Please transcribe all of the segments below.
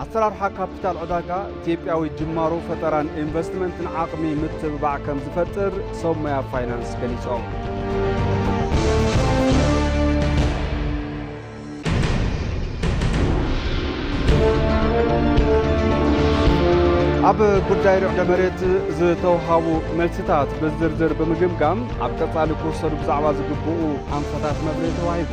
ኣሰራርሓ ካፒታል ዕዳጋ ኢትዮጵያዊ ጅማሮ ፈጠራን ኢንቨስትመንትን ዓቕሚ ምትብባዕ ከም ዝፈጥር ሰብ ሞያ ፋይናንስ ገሊጾም። ኣብ ጉዳይ ርዕደ መሬት ዝተውሃቡ መልስታት ብዝርዝር ብምግምጋም፣ ኣብ ቀጻሊ ክውሰዱ ብዛዕባ ዝግብኡ ኣንፈታት መብርሂ ተዋሂቡ።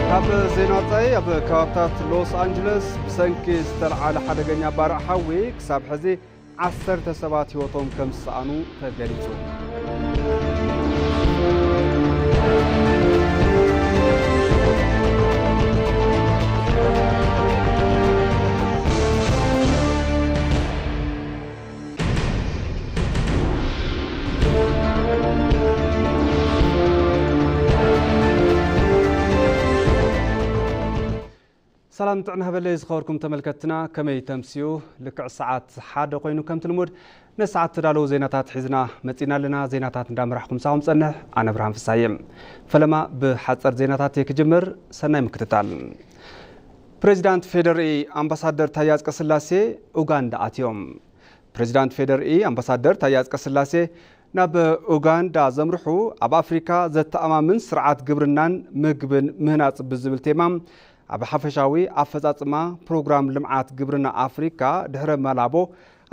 ካብ ዜና ወጻኢ፣ ኣብ ከባብታት ሎስ ኣንጀለስ ብሰንኪ ዝተልዓለ ሓደገኛ ባርዕ ሓዊ ክሳብ ሕዚ ዓሰርተ ሰባት ህይወቶም ከም ዝሰኣኑ ተገሊጹ። ሰላም ጥዕና ሃበለይ ዝኸበርኩም ተመልከትና፣ ከመይ ተምስዩ? ልክዕ ሰዓት ሓደ ኮይኑ ከምቲ ልሙድ ነሰዓት ተዳለዉ ዜናታት ሒዝና መጺና ኣለና። ዜናታት እንዳመራሕኩም ሳኹም ጸንሕ፣ ኣነ ብርሃን ፍሳየ። ፈለማ ብሓጸር ዜናታት እየ ክጅምር፣ ሰናይ ምክትታል። ፕሬዚዳንት ፌዴሪኢ ኣምባሳደር ታዬ ኣጽቀስላሴ ኡጋንዳ ኣትዮም። ፕሬዚዳንት ፌዴሪኢ ኣምባሳደር ታዬ ኣጽቀስላሴ ናብ ኡጋንዳ ዘምርሑ፣ ኣብ ኣፍሪካ ዘተኣማምን ስርዓት ግብርናን ምግብን ምህናጽ ብዝብል ቴማ ኣብ ሓፈሻዊ ኣፈጻጽማ ፕሮግራም ልምዓት ግብርና ኣፍሪካ ድሕረ መላቦ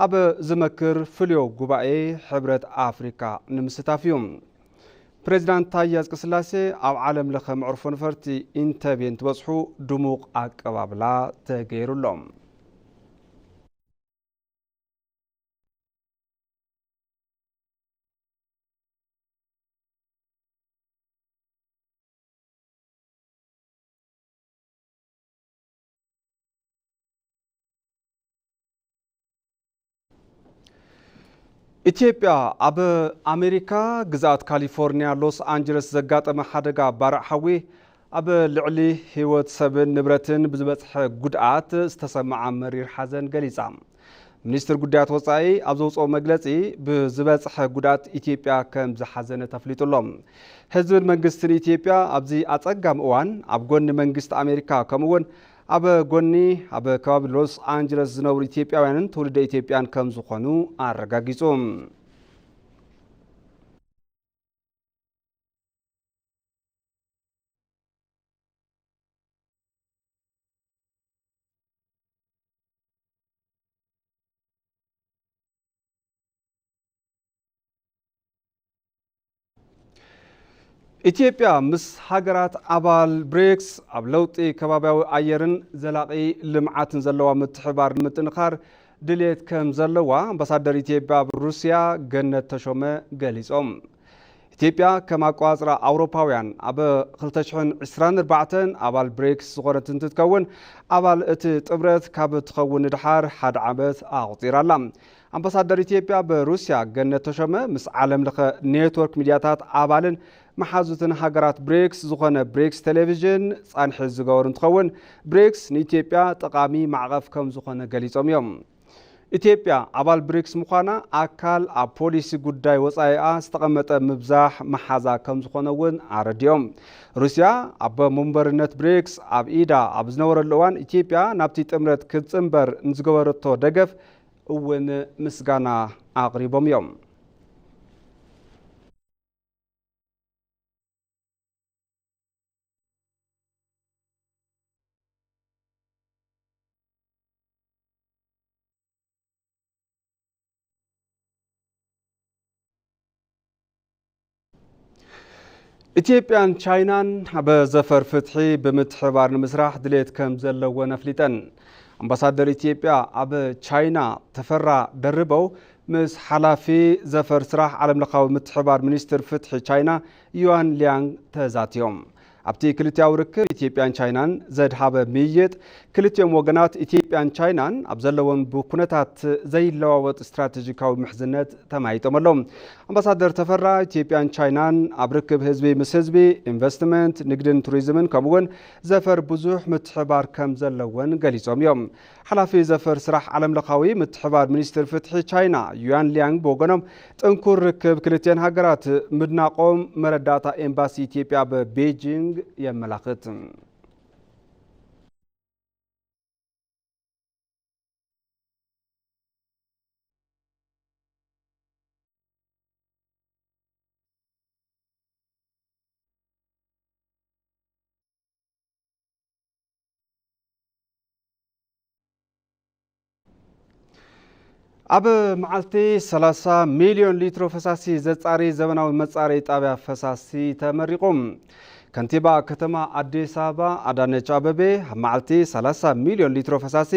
ኣብ ዝመክር ፍልዮ ጉባኤ ሕብረት ኣፍሪካ ንምስታፍ እዩ። ፕሬዚዳንት ታዬ ኣጽቀስላሴ ኣብ ዓለም ለኸ መዕርፎ ነፈርቲ ኢንተቤ እንትበጽሑ ድሙቕ ኣቀባብላ ተገይሩሎም። ኢትዮጵያ፣ ኣብ ኣሜሪካ ግዝኣት ካሊፎርኒያ ሎስ ኣንጀለስ ዘጋጠመ ሓደጋ ባርዕ ሓዊ ኣብ ልዕሊ ህይወት ሰብን ንብረትን ብዝበጽሐ ጉድኣት ዝተሰምዓ መሪር ሓዘን ገሊጻ። ሚኒስትር ጉዳያት ወጻኢ ኣብ ዘውጽኦ መግለጺ፣ ብዝበጽሐ ጉድኣት ኢትዮጵያ ከም ዝሓዘነት ኣፍሊጡ ኣሎ። ህዝብን መንግስትን ኢትዮጵያ ኣብዚ ኣጸጋሚ እዋን ኣብ ጎኒ መንግስቲ ኣሜሪካ፣ ከምኡ እውን ኣብ ጎኒ ኣብ ከባቢ ሎስ ኣንጀለስ ዝነብሩ ኢትዮጵያውያንን ትውልደ ኢትዮጵያን ከም ዝኾኑ ኣረጋጊጹ። ኢትዮጵያ ምስ ሃገራት ኣባል ብሪክስ ኣብ ለውጢ ከባብያዊ ኣየርን ዘላቒ ልምዓትን ዘለዋ ምትሕብባር ንምጥንኻር ድልየት ከም ዘለዋ ኣምባሳደር ኢትዮጵያ ኣብ ሩስያ ገነት ተሾመ ገሊጾም። ኢትዮጵያ ከም ኣቆጻጽራ ኣውሮፓውያን ኣብ ክልተ ሽሕን ዕስራን ኣርባዕተን ኣባል ብሪክስ ዝኾነት እንትትከውን፣ ኣባል እቲ ጥምረት ካብ እትኸውን ንድሓር ሓደ ዓመት ኣቑጺራ ኣላ። ኣምባሳደር ኢትዮጵያ ኣብ ሩስያ ገነት ተሾመ ምስ ዓለም ለኸ ኔትወርክ ሚድያታት ኣባልን መሓዙትን ሃገራት ብሪክስ ዝኾነ ብሪክስ ቴሌቪዥን ጻንሒት ዝገበሩ እንትኸውን፣ ብሪክስ ንኢትዮጵያ ጠቓሚ ማዕቐፍ ከም ዝኾነ ገሊጾም እዮም። ኢትዮጵያ ኣባል ብሪክስ ምዃና ኣካል ኣብ ፖሊሲ ጉዳይ ወጻኢኣ ዝተቐመጠ ምብዛሕ መሓዛ ከም ዝኾነ እውን ኣረዲኦም። ሩስያ ኣብ መንበርነት ብሪክስ ኣብ ኢዳ ኣብ ዝነበረሉ እዋን፣ ኢትዮጵያ ናብቲ ጥምረት ክትጽንበር ንዝገበረቶ ደገፍ እውን ምስጋና ኣቕሪቦም እዮም። ኢትዮጵያን ቻይናን ኣብ ዘፈር ፍትሒ ብምትሕብባር ንምስራሕ ድሌት ከም ዘለወን ኣፍሊጠን። ኣምባሳደር ኢትዮጵያ ኣብ ቻይና ተፈራ ደርበው ምስ ሓላፊ ዘፈር ስራሕ ዓለምለኻዊ ምትሕብባር ሚኒስትር ፍትሒ ቻይና ዩዋን ሊያንግ ተዛትዮም። ኣብቲ ክልቲኣዊ ርክብ ኢትዮጵያን ቻይናን ዘድሃበ ምይይጥ፣ ክልቲኦም ወገናት ኢትዮጵያን ቻይናን ኣብ ዘለዎም ብኩነታት ዘይለዋወጥ ስትራቴጂካዊ ምሕዝነት ተማይጦም ኣለዉ። ኣምባሳደር ተፈራ፣ ኢትዮጵያን ቻይናን ኣብ ርክብ ህዝቢ ምስ ህዝቢ፣ ኢንቨስትመንት፣ ንግድን ቱሪዝምን ከምኡ'ውን ዘፈር ብዙሕ ምትሕባር ከም ዘለወን ገሊጾም እዮም። ሓላፊ ዘፈር ስራሕ ዓለምለኻዊ ምትሕባር ሚኒስትር ፍትሒ ቻይና ዩያን ሊያንግ ብወገኖም፣ ጥንኩር ርክብ ክልቲአን ሃገራት ምድናቖም መረዳእታ ኤምባሲ ኢትዮጵያ ኣብ ቤጂንግ የመላኽት። ኣብ መዓልቲ ሰላሳ ሚልዮን ሊትሮ ፈሳሲ ዘጻሪ ዘበናዊ መጻረዪ ጣብያ ፈሳሲ ተመሪቑ። ከንቲባ ከተማ ኣዲስ ኣበባ ኣዳነች ኣበቤ፣ ኣብ መዓልቲ ሰላሳ ሚልዮን ሊትሮ ፈሳሲ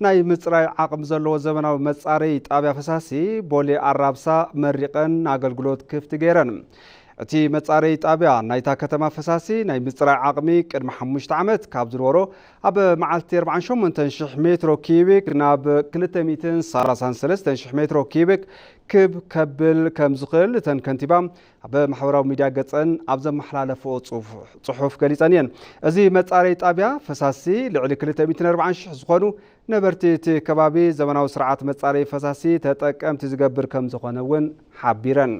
ናይ ምጽራይ ዓቕሚ ዘለዎ ዘበናዊ መጻረዪ ጣብያ ፈሳሲ ቦሌ ኣራብሳ መሪቐን ኣገልግሎት ክፍቲ ገይረን። እቲ መጻረዪ ጣብያ ናይታ ከተማ ፈሳሲ ናይ ምጽራይ ዓቕሚ ቅድሚ ሓሙሽተ ዓመት ካብ ዝነበሮ ኣብ መዓልቲ ኣርባዓን ሸሞንተን ሽሕ ሜትሮ ኪዩቢክ ናብ ክልተ ሚእትን ሰላሳን ሰለስተን ሽሕ ሜትሮ ኪዩቢክ ክብ ከብል ከም ዝኽእል እተን ከንቲባ ኣብ ማሕበራዊ ሚድያ ገጸን ኣብ ዘመሓላለፍኦ ጽሑፍ፣ ጽሑፍ ገሊጸን እየን። እዚ መጻረዪ ጣብያ ፈሳሲ ልዕሊ ክልተ ሚእትን ኣርባዓን ሽሕ ዝኾኑ ነበርቲ እቲ ከባቢ ዘመናዊ ስርዓት መጻረዪ ፈሳሲ ተጠቀምቲ ዝገብር ከም ዝኾነ እውን ሓቢረን።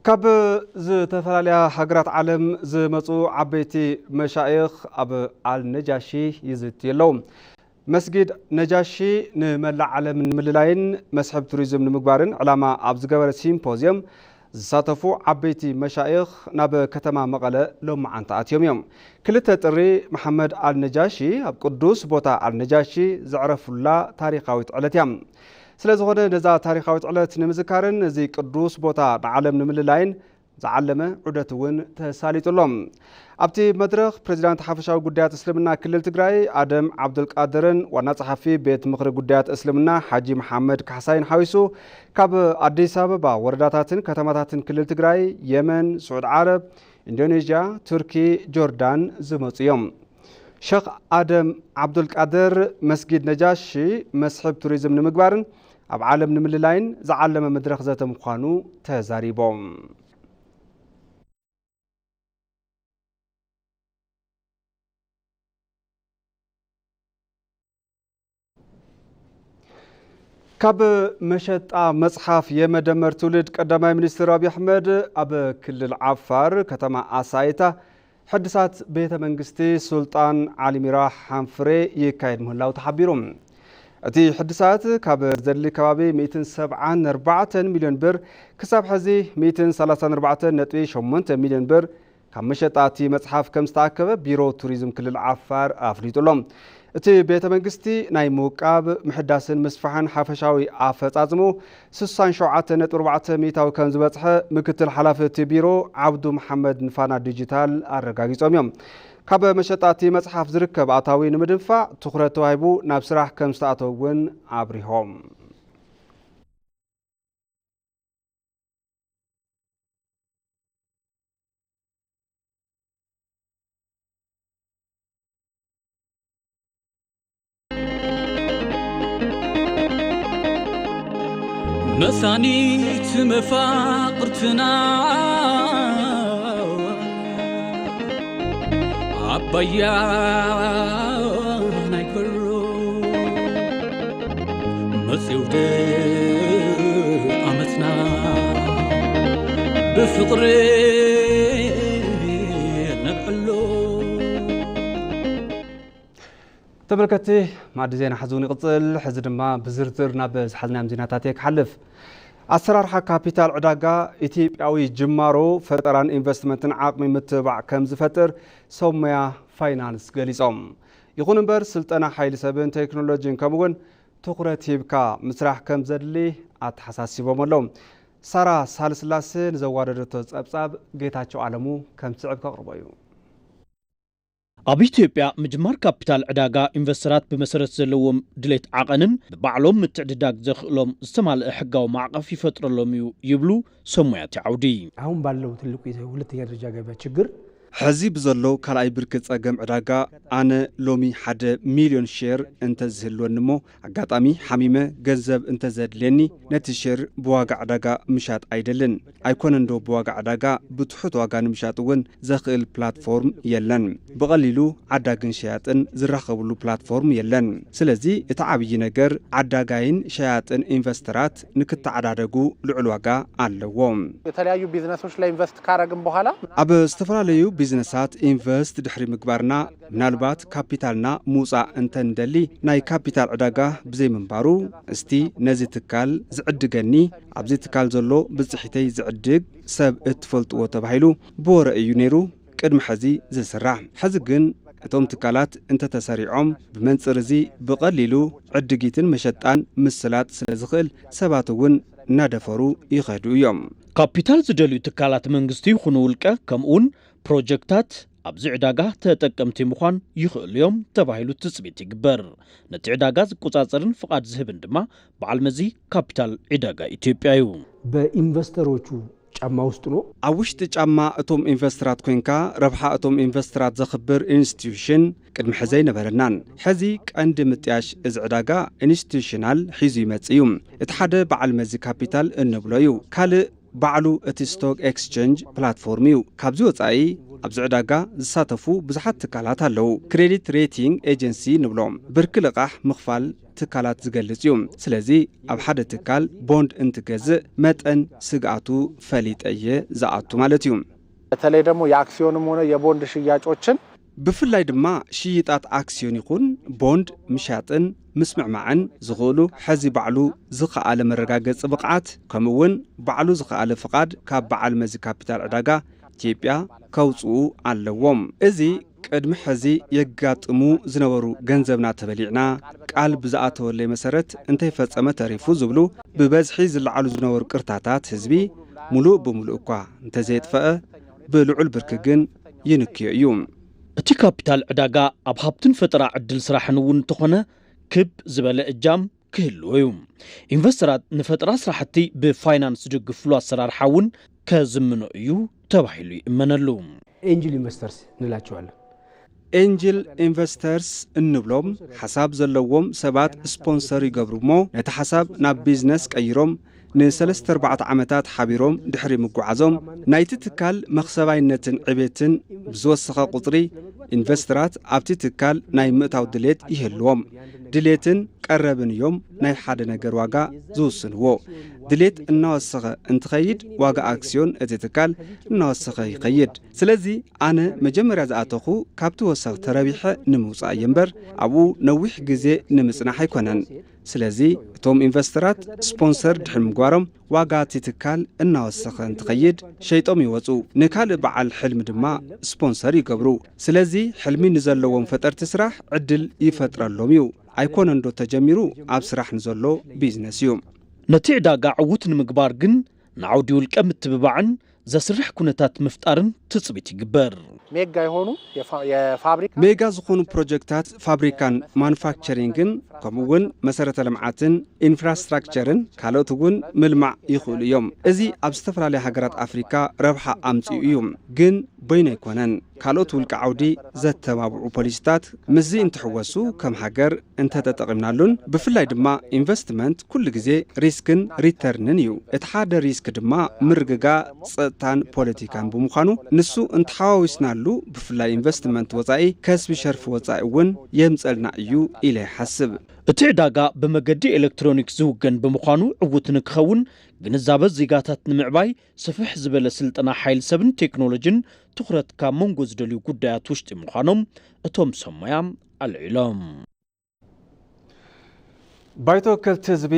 ካብ ዝተፈላለያ ሃገራት ዓለም ዝመጹ ዓበይቲ መሻይኽ ኣብ ኣልነጃሺ ይዝትዩ ኣለዉ። መስጊድ ነጃሺ ንመላእ ዓለም ንምልላይን መስሕብ ቱሪዝም ንምግባርን ዕላማ ኣብ ዝገበረ ሲምፖዝየም ዝሳተፉ ዓበይቲ መሻይኽ ናብ ከተማ መቐለ ሎማዓንቲ ኣትዮም እዮም። ክልተ ጥሪ መሓመድ ኣልነጃሺ ኣብ ቅዱስ ቦታ ኣልነጃሺ ዘዕረፉላ ታሪኻዊት ዕለት እያ። ስለ ዝኾነ ነዛ ታሪኻዊት ዕለት ንምዝካርን እዚ ቅዱስ ቦታ ንዓለም ንምልላይን ዝዓለመ ዑደት እውን ተሳሊጡ ኣሎ። ኣብቲ መድረኽ ፕሬዚዳንት ሓፈሻዊ ጉዳያት እስልምና ክልል ትግራይ ኣደም ዓብዱልቃድርን ዋና ጸሓፊ ቤት ምኽሪ ጉዳያት እስልምና ሓጂ መሓመድ ካሕሳይን ሓዊሱ ካብ ኣዲስ ኣበባ ወረዳታትን ከተማታትን ክልል ትግራይ፣ የመን፣ ስዑድ ዓረብ፣ ኢንዶኔዥያ፣ ቱርኪ፣ ጆርዳን ዝመጹ እዮም። ሸኽ ኣደም ዓብዱልቃድር መስጊድ ነጃሺ መስሕብ ቱሪዝም ንምግባርን ኣብ ዓለም ንምልላይን ዝዓለመ መድረኽ ዘተ ምዃኑ ተዛሪቦም። ካብ መሸጣ መጽሓፍ የመደመር ትውልድ ቀዳማይ ሚኒስትር ኣብይ ኣሕመድ ኣብ ክልል ዓፋር ከተማ ኣሳይታ ሕድሳት ቤተ መንግስቲ ሱልጣን ዓሊ ሚራ ሓንፍሬ ይካየድ ምህላው ተሓቢሩ። እቲ ሕድሳት ካብ ዘድሊ ከባቢ ሚእትን ሰብዓን ኣርባዕተን ሚልዮን ብር ክሳብ ሕዚ ሚእትን ሰላሳን ኣርባዕተን ነጥቢ ሸሞንተ ሚልዮን ብር ካብ መሸጣ እቲ መጽሓፍ ከም ዝተኣከበ ቢሮ ቱሪዝም ክልል ዓፋር ኣፍሊጡ ኣሎ። እቲ ቤተ መንግስቲ ናይ ምውቃብ፣ ምሕዳስን ምስፋሕን ሓፈሻዊ ኣፈጻጽምኡ ስሳን ሸውዓተ ነጥቢ ኣርባዕተ ሚእታዊ ከም ዝበጽሐ ምክትል ሓላፊ እቲ ቢሮ ዓብዱ መሓመድ ንፋና ዲጂታል ኣረጋጊጾም እዮም። ካብ መሸጣ እቲ መጽሓፍ ዝርከብ ኣታዊ ንምድንፋዕ ትኹረት ተዋሂቡ ናብ ስራሕ ከም ዝተኣተወ እውን ኣብሪሆም። መሳኒት መፋቕርትና ኣባያ ናይ በሮ መጺው ዓመትና ብፍቕሪ ነብዕሎ። ተመልከትቲ፣ ማዕዲ ዜና ሓዚ እውን ይቕጽል። ሕዚ ድማ ብዝርዝር ናብ ዝሓዝናዮም ዜናታት እየ ክሓልፍ። ኣሰራርሓ ካፒታል ዕዳጋ ኢትዮጵያዊ ጅማሮ ፈጠራን ኢንቨስትመንትን ዓቕሚ ምትብባዕ ከም ዝፈጥር ሰብ ሞያ ፋይናንስ ገሊጾም። ይኹን እምበር፣ ስልጠና ሓይሊ ሰብን ቴክኖሎጂን ከምኡ'ውን ትኹረት ሂብካ ምስራሕ ከም ዘድሊ ኣተሓሳሲቦም ኣለዉ። ሳራ ሳልስላሰ ንዘዋደደቶ ጸብጻብ ጌታቸው ኣለሙ ከም ዝስዕብ ከቕርቦ እዩ። ኣብ ኢትዮጵያ ምጅማር ካፒታል ዕዳጋ ኢንቨስተራት ብመሰረት ዘለዎም ድሌት ዓቐንን ብባዕሎም ምትዕድዳግ ዘኽእሎም ዝተማልአ ሕጋዊ ማዕቐፍ ይፈጥረሎም እዩ ይብሉ ሰብ ሞያ እቲ ዓውዲ። አሁን ባለው ትልቁ የሁለተኛ ደረጃ ገበያ ችግር ሕዚ ብዘሎ ካልኣይ ብርኪ ጸገም ዕዳጋ ኣነ ሎሚ ሓደ ሚልዮን ሼር እንተዝህልወኒ እሞ ኣጋጣሚ ሓሚመ ገንዘብ እንተዘድልየኒ ነቲ ሼር ብዋጋ ዕዳጋ ምሻጥ ኣይደልን። ኣይኮነንዶ ብዋጋ ዕዳጋ ብትሑት ዋጋ ንምሻጥ እውን ዘኽእል ፕላትፎርም የለን። ብቐሊሉ ዓዳግን ሸያጥን ዝራኸብሉ ፕላትፎርም የለን። ስለዚ እቲ ዓብዪ ነገር ዓዳጋይን ሸያጥን ኢንቨስተራት ንክተዓዳደጉ ልዑል ዋጋ ኣለዎ። የተለያዩ ቢዝነሶች ላይ ኢንቨስት ካረግን በኋላ ኣብ ዝተፈላለዩ ቢዝነሳት ኢንቨስት ድሕሪ ምግባርና ምናልባት ካፒታልና ምውፃእ እንተንደሊ ናይ ካፒታል ዕዳጋ ብዘይምንባሩ እስቲ ነዚ ትካል ዝዕድገኒ ኣብዚ ትካል ዘሎ ብፅሒተይ ዝዕድግ ሰብ እትፈልጥዎ ተባሂሉ ብወረ እዩ ነይሩ ቅድሚ ሕዚ ዝስራሕ። ሕዚ ግን እቶም ትካላት እንተተሰሪዖም ብመንፅር እዚ ብቐሊሉ ዕድጊትን መሸጣን ምስላጥ ስለ ዝኽእል ሰባት እውን እናደፈሩ ይኸዱ እዮም። ካፒታል ዝደልዩ ትካላት መንግስቲ ይኹኑ ውልቀ ከምኡውን ፕሮጀክታት ኣብዚ ዕዳጋ ተጠቀምቲ ምዃን ይኽእሉ እዮም ተባሂሉ ትፅቢት ይግበር። ነቲ ዕዳጋ ዝቆፃፀርን ፍቓድ ዝህብን ድማ በዓል መዚ ካፒታል ዕዳጋ ኢትዮጵያ እዩ። በኢንቨስተሮቹ ጫማ ውስጥ ነው። ኣብ ውሽጢ ጫማ እቶም ኢንቨስተራት ኮይንካ ረብሓ እቶም ኢንቨስተራት ዘኽብር ኢንስቲትዩሽን ቅድሚ ሕዚ ኣይነበረናን። ሕዚ ቀንዲ ምጥያሽ እዚ ዕዳጋ ኢንስቲትዩሽናል ሒዙ ይመጽእ እዩ። እቲ ሓደ በዓል መዚ ካፒታል እንብሎ እዩ። ካልእ ባዕሉ እቲ ስቶክ ኤክስቸንጅ ፕላትፎርም እዩ። ካብዚ ወጻኢ ኣብዚ ዕዳጋ ዝሳተፉ ብዙሓት ትካላት ኣለዉ። ክሬዲት ሬቲንግ ኤጀንሲ ንብሎም ብርኪ ልቓሕ ምኽፋል ትካላት ዝገልጽ እዩ። ስለዚ ኣብ ሓደ ትካል ቦንድ እንትገዝእ መጠን ስግኣቱ ፈሊጠ እየ ዝኣቱ ማለት እዩ። በተለይ ደግሞ የአክሲዮንም ሆነ የቦንድ ሽያጮችን ብፍላይ ድማ ሽይጣት ኣክሲዮን ይኹን ቦንድ ምሻጥን ምስምዕማዕን ዝኽእሉ ሕዚ ባዕሉ ዝኸኣለ መረጋገፂ ብቕዓት ከምኡ እውን ባዕሉ ዝኸኣለ ፍቓድ ካብ በዓል መዚ ካፒታል ዕዳጋ ኢትዮጵያ ከውፅኡ ኣለዎም። እዚ ቅድሚ ሕዚ የጋጥሙ ዝነበሩ ገንዘብና ተበሊዕና ቃል ብዝኣተወለይ መሰረት እንተይፈፀመ ተሪፉ ዝብሉ ብበዝሒ ዝለዓሉ ዝነበሩ ቅርታታት ህዝቢ ሙሉእ ብምሉእ እኳ እንተዘየጥፈአ ብልዑል ብርኪ ግን ይንክዮ እዩ። እቲ ካፒታል ዕዳጋ ኣብ ሃብትን ፈጠራ ዕድል ስራሕን እውን እንተኾነ ክብ ዝበለ እጃም ክህልዎ እዩ። ኢንቨስተራት ንፈጠራ ስራሕቲ ብፋይናንስ ዝድግፍሉ ኣሰራርሓ እውን ከዝምኖ እዩ ተባሂሉ ይእመነሉ። ኤንጅል ኢንቨስተርስ እንላቸዋለን። ኤንጅል ኢንቨስተርስ እንብሎም ሓሳብ ዘለዎም ሰባት ስፖንሰር ይገብሩ እሞ ነቲ ሓሳብ ናብ ቢዝነስ ቀይሮም ንሰለስተ ኣርባዕተ ዓመታት ሓቢሮም ድሕሪ ምጉዓዞም ናይቲ ትካል መኽሰባይነትን ዕቤትን ብዝወሰኸ ቁፅሪ ኢንቨስተራት ኣብቲ ትካል ናይ ምእታው ድሌት ይህልዎም። ድሌትን ቀረብን እዮም ናይ ሓደ ነገር ዋጋ ዝውስንዎ። ድሌት እናወሰኸ እንትኸይድ ዋጋ ኣክስዮን እቲ ትካል እናወሰኸ ይኸይድ። ስለዚ ኣነ መጀመርያ ዝኣተኹ ካብቲ ወሰኽ ተረቢሐ ንምውፃእ እየ እምበር ኣብኡ ነዊሕ ግዜ ንምፅናሕ ኣይኮነን። ስለዚ እቶም ኢንቨስተራት ስፖንሰር ድሕሪ ምግባሮም ዋጋ እቲ ትካል እናወሰኸ እንትኸይድ ሸይጦም ይወፁ። ንካልእ በዓል ሕልሚ ድማ ስፖንሰር ይገብሩ። ስለዚ ሕልሚ ንዘለዎም ፈጠርቲ ስራሕ ዕድል ይፈጥረሎም እዩ። ኣይኮነን ዶ ተጀሚሩ ኣብ ስራሕ ንዘሎ ቢዝነስ እዩ። ነቲ ዕዳጋ ዕዉት ንምግባር ግን ንዓውዲ ውልቀ ምትብባዕን ዘስርሕ ኩነታት ምፍጣርን ትፅቢት ይግበር። ሜጋ የሆኑ የፋብሪካ ሜጋ ዝኾኑ ፕሮጀክታት ፋብሪካን ማኑፋክቸሪንግን ከምኡ እውን መሰረተ ልምዓትን ኢንፍራስትራክቸርን ካልኦት እውን ምልማዕ ይኽእሉ እዮም። እዚ ኣብ ዝተፈላለያ ሃገራት ኣፍሪካ ረብሓ ኣምፅኡ እዩ፣ ግን በይኑ ኣይኮነን። ካልኦት ውልቀ ዓውዲ ዘተባብዑ ፖሊሲታት ምስዚ እንትሕወሱ ከም ሃገር እንተተጠቒምናሉን ብፍላይ ድማ ኢንቨስትመንት ኩሉ ግዜ ሪስክን ሪተርንን እዩ። እቲ ሓደ ሪስክ ድማ ምርግጋ ፀጥታን ፖለቲካን ብምዃኑ ንሱ እንተሓዋዊስናሉ ብፍላይ ኢንቨስትመንት ወፃኢ ከስቢ ሸርፊ ወፃኢ እውን የምፀልና እዩ ኢለ ይሓስብ። እቲ ዕዳጋ ብመገዲ ኤሌክትሮኒክስ ዝውገን ብምዃኑ ዕዉት ንክኸውን ግንዛበ ዜጋታት ንምዕባይ ስፍሕ ዝበለ ስልጠና ሓይል ሰብን ቴክኖሎጂን ትኹረት ካብ መንጎ ዝደልዩ ጉዳያት ውሽጢ ምዃኖም እቶም ሰብ ሞያ ኣልዒሎም። ባይቶ ወከልቲ ህዝቢ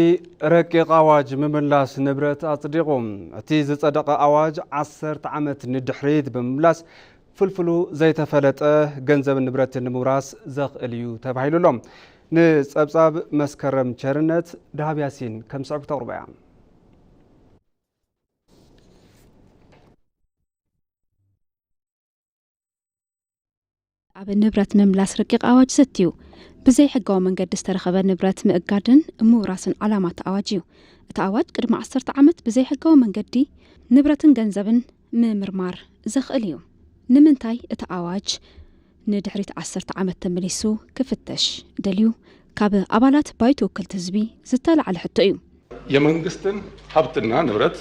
ረቂቕ ኣዋጅ ምምላስ ንብረት ኣጽዲቑ። እቲ ዝጸደቐ ኣዋጅ ዓሰርተ ዓመት ንድሕሪት ብምምላስ ፍልፍሉ ዘይተፈለጠ ገንዘብን ንብረትን ንምውራስ ዘኽእል እዩ ተባሂሉ ኣሎ። ንጸብጻብ መስከረም ቸርነት ደሃብ ያሲን ከም ዝስዕብ ክተቕርቦ እያ። ኣብ ንብረት ምምላስ ረቂቕ ኣዋጅ ዘትዩ። ብዘይሕጋዊ መንገዲ ዝተረኸበ ንብረት ምእጋድን ምውራስን ዓላማ እቲ ኣዋጅ እዩ። እቲ ኣዋጅ ቅድሚ ዓሰርተ ዓመት ብዘይሕጋዊ መንገዲ ንብረትን ገንዘብን ምምርማር ዘኽእል እዩ። ንምንታይ እቲ ኣዋጅ ንድሕሪት ዓሰርተ ዓመት ተመሊሱ ክፍተሽ ደልዩ? ካብ ኣባላት ባይቶ ወከልቲ ህዝቢ ዝተላዕለ ሕቶ እዩ። የመንግስትን ሀብትና ንብረት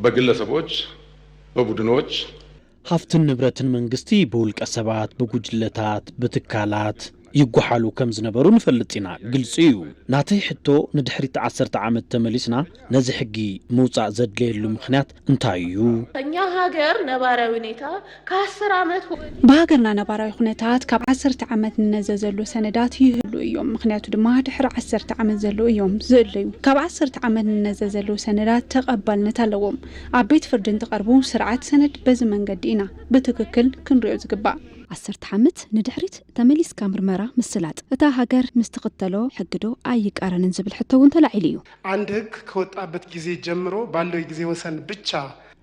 በግለሰቦች፣ በቡድኖች፣ ሃፍትን ንብረትን መንግስቲ ብውልቀ ሰባት፣ ብጉጅለታት፣ ብትካላት ይጓሓሉ ከም ዝነበሩ ንፈልጥ ኢና። ግልፂ እዩ። ናተይ ሕቶ፣ ንድሕሪት ዓሰርተ ዓመት ተመሊስና ነዚ ሕጊ ምውፃእ ዘድለየሉ ምኽንያት እንታይ እዩ? እኛ ሀገር ነባራዊ ሁኔታ ከአስር ዓመት ወዲህ ብሃገርና ነባራዊ ኩነታት ካብ ዓሰርተ ዓመት ንነዘ ዘሎ ሰነዳት ይህሉ እዮም። ምኽንያቱ ድማ ድሕሪ ዓሰርተ ዓመት ዘለዉ እዮም ዝእለዩ። ካብ ዓሰርተ ዓመት ንነዘ ዘለዉ ሰነዳት ተቐባልነት ኣለዎም። ኣብ ቤት ፍርዲ እንትቐርቡ ስርዓት ሰነድ በዚ መንገዲ ኢና ብትክክል ክንሪኦ ዝግባእ። ዓሰርተ ዓመት ንድሕሪት ተመሊስካ ምርመራ ምስላጥ እታ ሃገር ምስ ትኽተሎ ሕጊ ዶ ኣይቃረንን ዝብል ሕቶ እውን ተላዒሉ እዩ። አንድ ህግ ከወጣበት ጊዜ ጀምሮ ባለው የጊዜ ወሰን ብቻ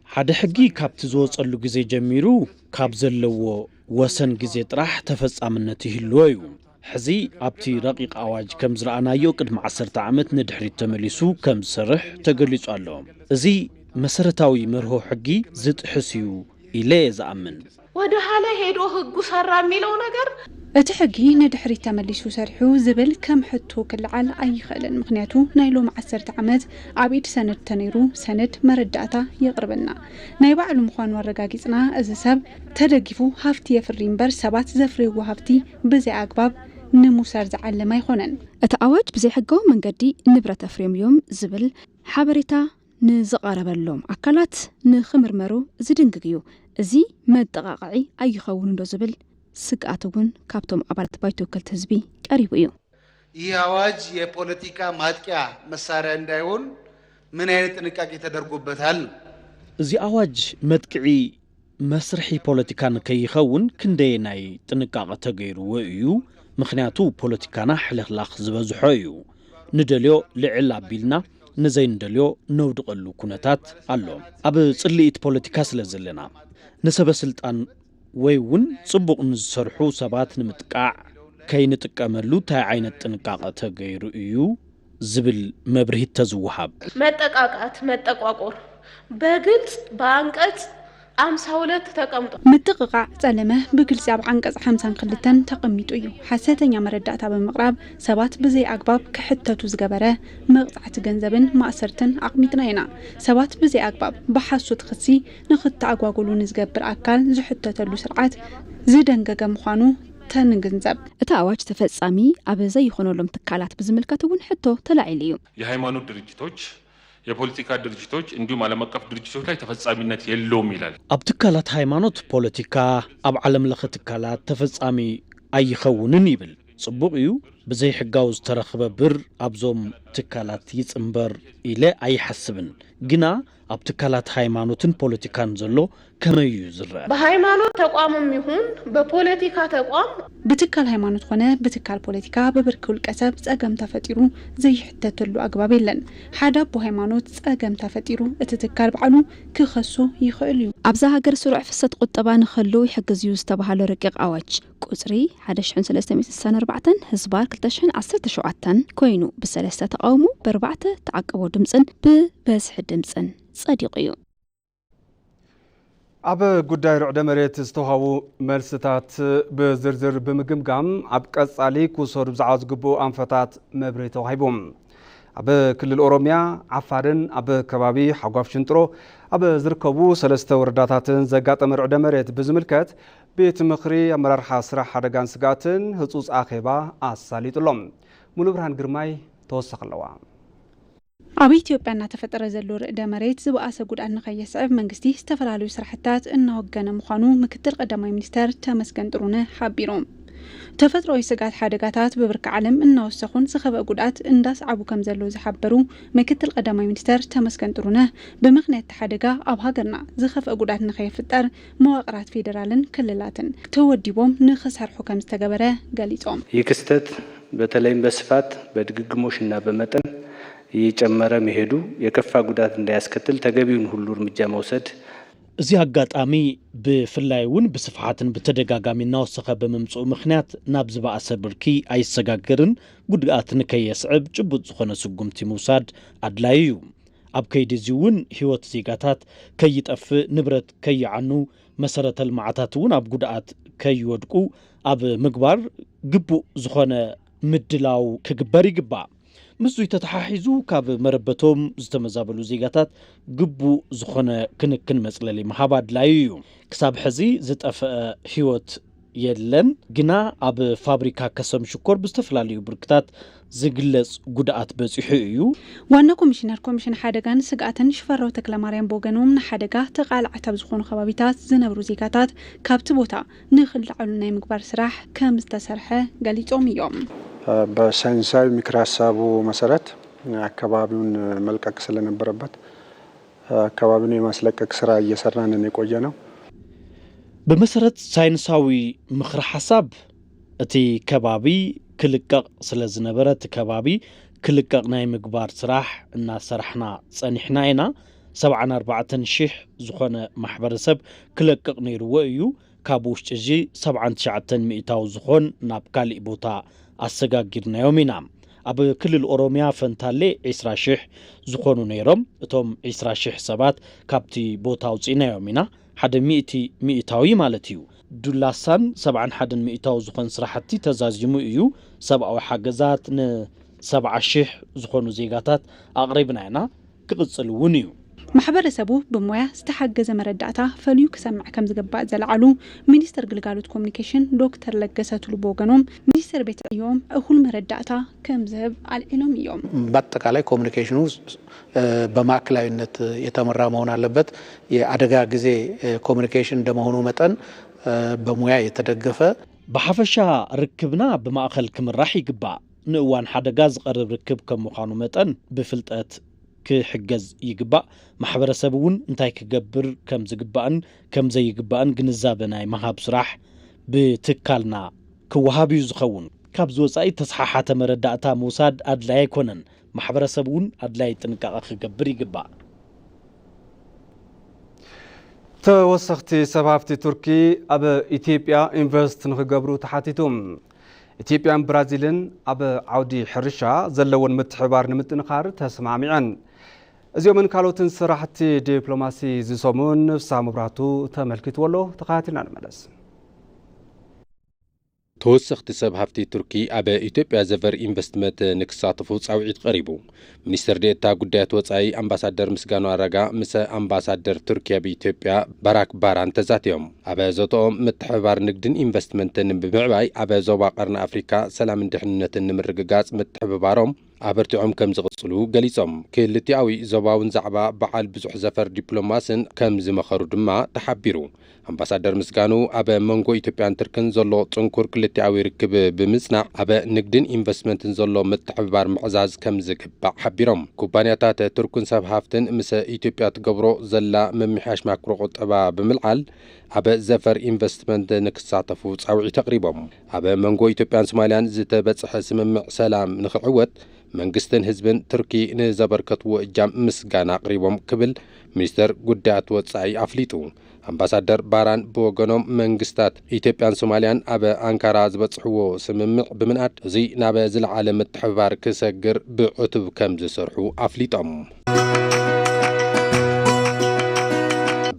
ሓደ ሕጊ ካብቲ ዝወፀሉ ግዜ ጀሚሩ ካብ ዘለዎ ወሰን ግዜ ጥራሕ ተፈፃምነት ይህልዎ እዩ። ሕዚ ኣብቲ ረቂቕ ኣዋጅ ከም ዝረኣናዮ ቅድሚ ዓሰርተ ዓመት ንድሕሪት ተመሊሱ ከም ዝሰርሕ ተገሊፁ ኣሎ። እዚ መሰረታዊ መርሆ ሕጊ ዝጥሕስ እዩ ኢለ እየ ዝኣምን። ወደ ኋላ ሄዶ ህጉ ሰራ የሚለው ነገር እቲ ሕጊ ንድሕሪት ተመሊሱ ሰሪሑ ዝብል ከም ሕቶ ክለዓል ኣይኽእልን። ምኽንያቱ ናይ ሎሚ ዓሰርተ ዓመት ኣብ ኢድ ሰነድ ተነይሩ ሰነድ መረዳእታ የቕርበልና ናይ ባዕሉ ምዃኑ ኣረጋጊፅና እዚ ሰብ ተደጊፉ ሃፍቲ የፍሪ እምበር ሰባት ዘፍርይዎ ሃፍቲ ብዘይ ኣግባብ ንምውሳድ ዝዓለመ ኣይኾነን። እቲ ኣዋጅ ብዘይሕጋዊ መንገዲ ንብረት ኣፍርዮም እዮም ዝብል ሓበሬታ ንዝቐረበሎም ኣካላት ንኽምርመሩ ዝድንግግ እዩ። እዚ መጠቓቕዒ ኣይኸውን ዶ ዝብል ስግኣት እውን ካብቶም ኣባላት ባይቶ ወከልቲ ህዝቢ ቀሪቡ እዩ። ይህ አዋጅ የፖለቲካ ማጥቂያ መሳሪያ እንዳይሆን ምን አይነት ጥንቃቄ ተደርጎበታል ነው? እዚ ኣዋጅ መጥቅዒ መስርሒ ፖለቲካ ንከይኸውን ክንደየናይ ጥንቃቐ ተገይርዎ እዩ? ምኽንያቱ ፖለቲካና ሕልኽላኽ ዝበዝሖ እዩ። ንደልዮ ልዕል ኣቢልና ንዘይንደልዮ ነውድቐሉ ኩነታት ኣሎ። ኣብ ጽልኢት ፖለቲካ ስለ ዘለና ንሰበ ስልጣን ወይ እውን ጽቡቕ ንዝሰርሑ ሰባት ንምጥቃዕ ከይንጥቀመሉ ታይ ዓይነት ጥንቃቐ ተገይሩ እዩ ዝብል መብርሂት ተዝወሃብ። መጠቃቃት፣ መጠቋቆር በግልጽ በአንቀጽ አምሳ ሁለት ተቀምጦ። ምጥቕቓዕ ጸለመ ብግልጺ ኣብ ዓንቀጽ ሓምሳን ክልተን ተቐሚጡ እዩ። ሓሰተኛ መረዳእታ ብምቕራብ ሰባት ብዘይ ኣግባብ ክሕተቱ ዝገበረ መቕጻዕቲ ገንዘብን ማእሰርትን ኣቕሚጥና ኢና። ሰባት ብዘይ ኣግባብ ብሓሶት ክሲ ንኽተኣጓጎሉ ንዝገብር ኣካል ዝሕተተሉ ስርዓት ዝደንገገ ምዃኑ ተንግንዘብ። እቲ ኣዋጅ ተፈጻሚ ኣብ ዘይኾነሎም ትካላት ብዝምልከት እውን ሕቶ ተላዒሉ እዩ። የሃይማኖት ድርጅቶች፣ የፖለቲካ ድርጅቶች እንዲሁም ዓለም አቀፍ ድርጅቶች ላይ ተፈጻሚነት የለውም ይላል። ኣብ ትካላት ሃይማኖት ፖለቲካ ኣብ ዓለም ለኸ ትካላት ተፈጻሚ ኣይኸውንን ይብል። ጽቡቕ እዩ፣ ብዘይ ሕጋዊ ዝተረኽበ ብር ኣብዞም ትካላት ይጽንበር ኢለ ኣይሓስብን። ግና ኣብ ትካላት ሃይማኖትን ፖለቲካን ዘሎ ከመይ እዩ ዝረአ? በሃይማኖት ተቋምም ይሁን በፖለቲካ ተቋም ብትካል ሃይማኖት ኾነ ብትካል ፖለቲካ ብብርኪ ውልቀ ሰብ ጸገም ተፈጢሩ ዘይሕተተሉ ኣግባብ የለን። ሓደ ኣቦ ሃይማኖት ጸገም ተፈጢሩ እቲ ትካል ባዕሉ ክኸሶ ይኽእል እዩ። ኣብዛ ሃገር ስሩዕ ፍሰት ቁጠባ ንኽህሉ ይሕግዝ እዩ ዝተባህሎ ረቂቕ ኣዋጅ ቁጽሪ ሓደ ሽሕን ሰለስተ ሚእትን ስሳን ኣርባዕተን ህዝባር ክልተ ሽሕን ዓሰርተ ሸውዓተን ኮይኑ ብሰለስተ ተቓውሞ ብኣርባዕተ ተዓቅቦ ድምጽን ብበዝሒ ድምጽን ጸዲቑ እዩ። ኣብ ጉዳይ ርዕደ መሬት ዝተውሃቡ መልስታት ብዝርዝር ብምግምጋም ኣብ ቀጻሊ ክውሰዱ ብዛዕባ ዝግብኡ ኣንፈታት መብርሂ ተዋሂቡ። ኣብ ክልል ኦሮሚያ ዓፋርን ኣብ ከባቢ ሓጓፍ ሽንጥሮ ኣብ ዝርከቡ ሰለስተ ወረዳታትን ዘጋጠመ ርዕደ መሬት ብዝምልከት ቤት ምኽሪ ኣመራርሓ ስራሕ ሓደጋን ስግኣትን ህጹጽ ኣኼባ ኣሳሊጡ ኣሎ። ሙሉ ብርሃን ግርማይ ተወሳኺ ኣለዋ። ኣብ ኢትዮጵያ እናተፈጠረ ዘሎ ርዕደ መሬት ዝበኣሰ ጉድኣት ንኸየስዕብ መንግስቲ ዝተፈላለዩ ስራሕትታት እናወገነ ምዃኑ ምክትል ቀዳማይ ሚኒስተር ተመስገን ጥሩነህ ሓቢሮም። ተፈጥሮዊ ስግኣት ሓደጋታት ብብርኪ ዓለም እናወሰኹን ዝኸፍአ ጉድኣት እንዳስዓቡ ከም ዘለዉ ዝሓበሩ ምክትል ቀዳማይ ሚኒስተር ተመስገን ጥሩነህ ብምኽንያት እቲ ሓደጋ ኣብ ሃገርና ዝኸፍአ ጉድኣት ንኸይፍጠር መዋቕራት ፌዴራልን ክልላትን ተወዲቦም ንኽሰርሑ ከም ዝተገበረ ገሊጾም። ይህ ክስተት በተለይም በስፋት በድግግሞሽና በመጠን እየጨመረ መሄዱ የከፋ ጉዳት እንዳያስከትል ተገቢውን ሁሉ እርምጃ መውሰድ እዚ ኣጋጣሚ ብፍላይ እውን ብስፍሓትን ብተደጋጋሚ እናወሰኸ ብምምፅኡ ምኽንያት ናብ ዝበኣሰ ብርኪ ኣይሰጋገርን፣ ጉድኣት ንከየስዕብ ጭቡጥ ዝኾነ ስጉምቲ ምውሳድ ኣድላዩ እዩ። ኣብ ከይዲ እዚ እውን ህይወት ዜጋታት ከይጠፍእ፣ ንብረት ከይዓኑ፣ መሰረተ ልምዓታት እውን ኣብ ጉድኣት ከይወድቁ ኣብ ምግባር ግቡእ ዝኾነ ምድላው ክግበር ይግባእ። ምስዙይ ተተሓሒዙ ካብ መረበቶም ዝተመዛበሉ ዜጋታት ግቡእ ዝኾነ ክንክን መፅለሊ ምሃብ ኣድላዩ እዩ። ክሳብ ሕዚ ዝጠፍአ ህይወት የለን፣ ግና ኣብ ፋብሪካ ከሰም ሽኮር ብዝተፈላለዩ ብርክታት ዝግለጽ ጉድኣት በጺሑ እዩ። ዋና ኮሚሽነር ኮሚሽን ሓደጋን ስግኣትን ሽፈራው ተክለማርያም ብወገኖም ንሓደጋ ተቓላዓት ኣብ ዝኾኑ ከባቢታት ዝነብሩ ዜጋታት ካብቲ ቦታ ንኽለዓሉ ናይ ምግባር ስራሕ ከም ዝተሰርሐ ገሊጾም እዮም። በሳይንሳዊ ምክረ ሀሳቡ መሰረት አካባቢውን መልቀቅ ስለነበረበት አካባቢውን የማስለቀቅ ስራ እየሰራን የቆየ ነው። ብመሰረት ሳይንሳዊ ምኽሪ ሓሳብ እቲ ከባቢ ክልቀቕ ስለ ዝነበረ እቲ ከባቢ ክልቀቕ ናይ ምግባር ስራሕ እናሰራሕና ጸኒሕና ኢና። ሰብዓን ኣርባዕተን ሽሕ ዝኾነ ማሕበረሰብ ክለቅቕ ነይርዎ እዩ። ካብ ውሽጢ እዚ ሰብዓን ትሽዓተን ሚእታዊ ዝኾን ናብ ካሊእ ቦታ ኣሰጋጊርናዮም ኢና። ኣብ ክልል ኦሮምያ ፈንታሌ ዒስራ ሽሕ ዝኾኑ ነይሮም። እቶም ዒስራ ሽሕ ሰባት ካብቲ ቦታ ኣውፂእናዮም ኢና። ሓደ ሚእቲ ሚእታዊ ማለት እዩ። ዱላሳን ሰብዓን ሓደን ሚእታዊ ዝኾን ስራሕቲ ተዛዚሙ እዩ። ሰብኣዊ ሓገዛት ንሰብዓ ሽሕ ዝኾኑ ዜጋታት ኣቕሪብና ኢና። ክቕፅል እውን እዩ። ማሕበረሰቡ ብሞያ ዝተሓገዘ መረዳእታ ፈልዩ ክሰምዕ ከም ዝግባእ ዘለዓሉ ሚኒስትር ግልጋሎት ኮሚኒኬሽን ዶክተር ለገሰ ቱሉ ብወገኖም፣ ሚኒስትር ቤት ዕዮም እኹል መረዳእታ ከም ዝህብ ኣልዒሎም እዮም። በአጠቃላይ ኮሚኒኬሽኑ በማዕከላዊነት የተመራ መሆን አለበት። የአደጋ ጊዜ ኮሚኒኬሽን እንደመሆኑ መጠን በሙያ የተደገፈ ብሓፈሻ ርክብና ብማእኸል ክምራሕ ይግባእ። ንእዋን ሓደጋ ዝቐርብ ርክብ ከም ምዃኑ መጠን ብፍልጠት ክሕገዝ ይግባእ። ማሕበረሰብ እውን እንታይ ክገብር ከም ዝግባእን ከም ዘይግባእን ግንዛበ ናይ ምሃብ ስራሕ ብትካልና ክወሃብ እዩ ዝኸውን። ካብዚ ወፃኢ ተሰሓሓተ መረዳእታ ምውሳድ ኣድላይ ኣይኮነን። ማሕበረሰብ እውን ኣድላይ ጥንቃቐ ክገብር ይግባእ። ተወሰኽቲ ሰብ ሃፍቲ ቱርኪ ኣብ ኢትዮጵያ ኢንቨስት ንክገብሩ ተሓቲቱ። ኢትዮጵያን ብራዚልን ኣብ ዓውዲ ሕርሻ ዘለወን ምትሕብባር ንምጥንኻር ተስማሚዐን። እዚኦምን ካልኦትን ስራሕቲ ዲፕሎማሲ ዝሰሙን ንፍሳ መብራህቱ ተመልኪትዎ ኣሎ። ተኸታቲልና ንመለስ። ተወሰኽቲ ሰብ ሃፍቲ ቱርኪ ኣብ ኢትዮጵያ ዘፈር ኢንቨስትመንት ንክሳተፉ ጻውዒት ቀሪቡ። ሚኒስትር ዴኤታ ጉዳያት ወጻኢ ኣምባሳደር ምስጋኑ ኣረጋ ምስ ኣምባሳደር ቱርኪ ኣብ ኢትዮጵያ ባራክ ባራን ተዛትዮም። ኣብ ዘተኦም ምትሕብባር ንግድን ኢንቨስትመንትን ብምዕባይ ኣብ ዞባ ቀርኒ ኣፍሪካ ሰላምን ድሕንነትን ንምርግጋጽ ምትሕብባሮም ኣበርቲዖም ከም ዝቕጽሉ ገሊጾም። ክልቲኣዊ ዞባውን ዛዕባ በዓል ብዙሕ ዘፈር ዲፕሎማስን ከም ዝመኸሩ ድማ ተሓቢሩ። ኣምባሳደር ምስጋኑ ኣብ መንጎ ኢትዮጵያን ትርክን ዘሎ ጽንኩር ክልቲኣዊ ርክብ ብምጽናዕ ኣብ ንግድን ኢንቨስትመንትን ዘሎ ምትሕብባር ምዕዛዝ ከም ዝግባእ ሓቢሮም። ኩባንያታት ቱርክን ሰብ ሃፍትን ምስ ኢትዮጵያ ትገብሮ ዘላ ምምሕያሽ ማክሮ ቁጠባ ብምልዓል ኣብ ዘፈር ኢንቨስትመንት ንክሳተፉ ጻውዒት ኣቕሪቦም። ኣብ መንጎ ኢትዮጵያን ሶማልያን ዝተበጽሐ ስምምዕ ሰላም ንክዕወት መንግስትን ህዝብን ቱርኪ ንዘበርከትዎ እጃም ምስጋና ኣቕሪቦም ክብል ሚኒስተር ጉዳያት ወጻኢ ኣፍሊጡ። ኣምባሳደር ባራን ብወገኖም መንግስታት ኢትዮጵያን ሶማልያን ኣብ ኣንካራ ዝበጽሕዎ ስምምዕ ብምንኣድ እዚ ናብ ዝለዓለ ምትሕብባር ክሰግር ብዕቱብ ከም ዝሰርሑ ኣፍሊጦም።